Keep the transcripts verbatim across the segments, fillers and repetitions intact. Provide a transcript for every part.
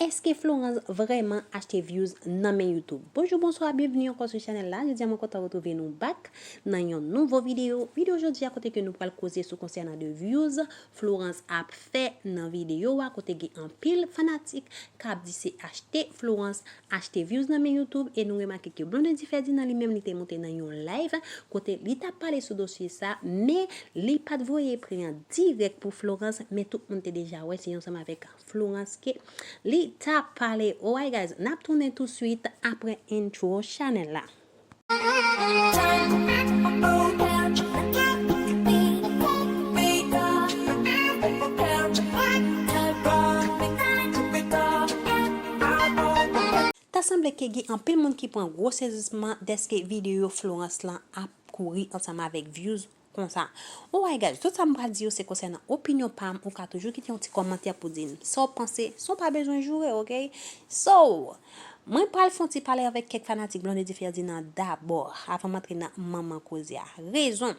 Èske Florence vrèman achte views nan men YouTube? Bonjou, bonswa, byenveni ankò sou chanèl la. Jodi a mwen kontan retwouve nou back nan yon nouvo videyo. Videyo jodi a kote ke nou pral koze sou konsènan de views Florence ap fè nan videyo a, kote gen anpil fanatik k ap di se achte Florence achte views nan men YouTube, e nou remake ke Blondedy Ferdinand li menm li te monte nan yon live kote li t ap pale sou dosye sa, men li pa t voye pre an dirèk pou Florence, men tout moun te deja wè se ansanm avèk Florence ke li t ap pale. Alright guys, n ap tounen touswit apre intro chanèl la. Ta sanble ke gen anpil moun ki pran gwo sezisman dèske videyo Florence lan ap kouri ansanm avèk views konsa. Alright guys, tout sa m pral di yo se konsènan opinyon pa m, ou ka toujou kite yon ti kòmantè pou di m sa w panse, san w pa bezwen joure, oke? So, mwen pral fè yon ti pale avèk kèk fanatik Blondedy Ferdinand dabò, avan m antre nan manman koze a. Rezon.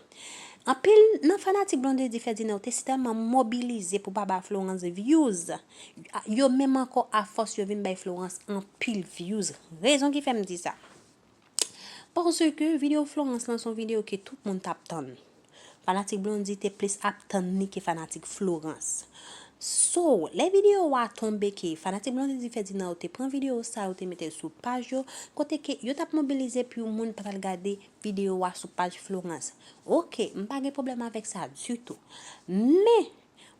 Anpil nan fanatik Blondedy Ferdinand yo te si tèlman mobilize pou pa ba Florence views. Yo menm ankò, afòs yo vin bay Florence anpil views. Rezon ki fè m di sa. Paske videyo Florence lan se yon videyo ke tout moun t ap tann. Fanatik Blondedy te plis ap tann li ke fanatik Florence. So, lè videyo a tonbe ke fanatik Blondedy Ferdinand yo te pran videyo sa, yo te mete l sou paj yo, kote ke yo t ap mobilize pou moun pa t al gade videyo a sou paj Florence. Oke, m pa gen pwoblèm avèk sa ditou. Men,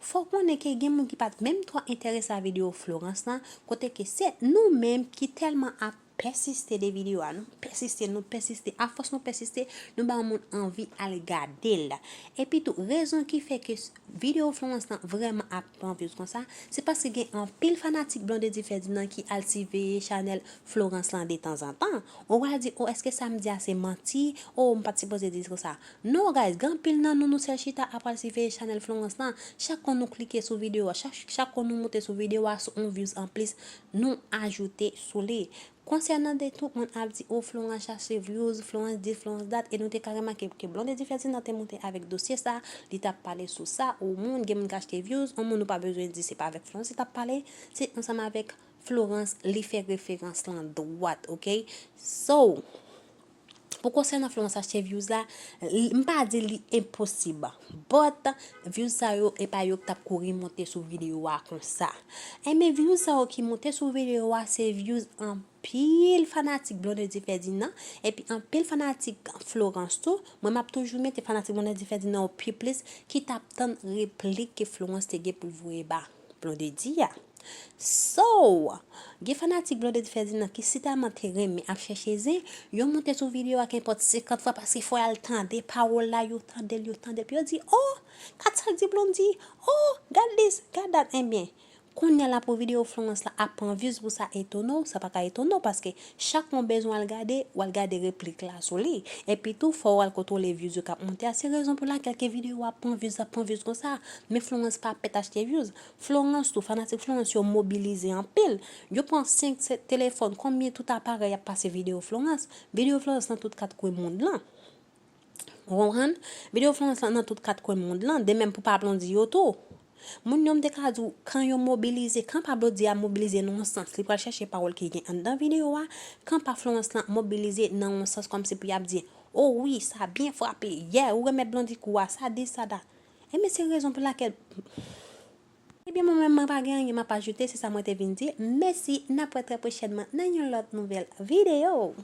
fò w konnen ke gen moun ki pa t menm twò enterese a videyo Florence lan, kote ke se nou menm ki tèlman ap pèsiste de videyo a, nou pèsiste, nou pèsiste, afòs nou pèsiste, nou ba yon moun anvi al gade l. Epi tou, rezon ki fè ke videyo Florence lan vrèman ap pran views konsa, se paske gen anpil fanatik Blondedy Ferdinand ki al siveye chanèl Florence lan detanzantan. Ou pral di, o, èske sa m di a se manti? O, m pa t sipoze di konsa. Non, guys, gen anpil nan nou, nou sèl chita ap al siveye chanèl Florence lan. Chak kon nou klike sou videyo a, chak, chak kon nou moute sou videyo a, se yon views anplis nou ajoute sou li. Konsènan de tout moun ap di, o, Florence chache views, Florence this, Florence that, e nou te ka remake ke Blondedy Ferdinand te monte avèk dosye sa, li t ap pale sou sa, o moun, gen moun k achte views, o moun ou pa bezwen di se pa avèk Florence li t ap pale, se ansanm avèk Florence li fè referans lan dwat, oke? So, pou konsènan Florence achte views la, m pa di li enposib, but views sa yo, e pa yo k t ap kouri monte sou videyo a konsa. Enben, views sa yo ki monte sou videyo a, se views anpil fanatik Blondedy Ferdinand, epi anpil fanatik Florence tou. Mwen, m ap toujou mete fanatik Blondedy Ferdinand yo pi plis, ki t ap tann replik ke Florence te gen pou l voye ba Blondedy a. So, gen fanatik Blondedy Ferdinand ki si tèlman te renmen ap chèche zen, yo monte sou videyo a kenpòt senkant fwa paske fò y al tande pawòl la, yo tande l, yo tande l, epi yo di, o, gad sa l di Blondedy, o, gad this, gad that, enben, kounye a la pou videyo Florence la ap pran views pou sa etone w, sa pa ka etone w paske chak moun bezwen al gade, w al gade replik la sou li. Epi tou, fò w al kontwole views yo k ap monte a. Se rezon pou lakèl ke videyo a ap pran views, ap pran views konsa. Men Florence pa pèt achte views. Florence tou, fanatik Florence yo mobilize anpil. Yo pran senk, sèt telefòn, konbyen tout aparèy ap pase videyo Florence. Videyo Florence nan tout kat kwen mond lan. Ou konprann? Videyo Florence lan nan tout kat kwen mond lan, de menm pou pa Blondedy yo tou. Moun yo, m te ka di w, kan yo mobilize, kan pa Blondedy a mobilize nan yon sans, li pral chèche pawòl ki gen anndan videyo a, kan pa Florence lan mobilize nan yon sans kòmsi pou y ap di, o wi, sa byen frape, yeah, ou remèt Blondedy kou a, sa this, sa that. Enben, se rezon pou lakèl Ebyen, mwen menm, mwen pa gen anyen m ap ajoute, se sa mwen te vin di. Mèsi, n ap wè trè pwochènman nan yon lòt nouvèl videyo.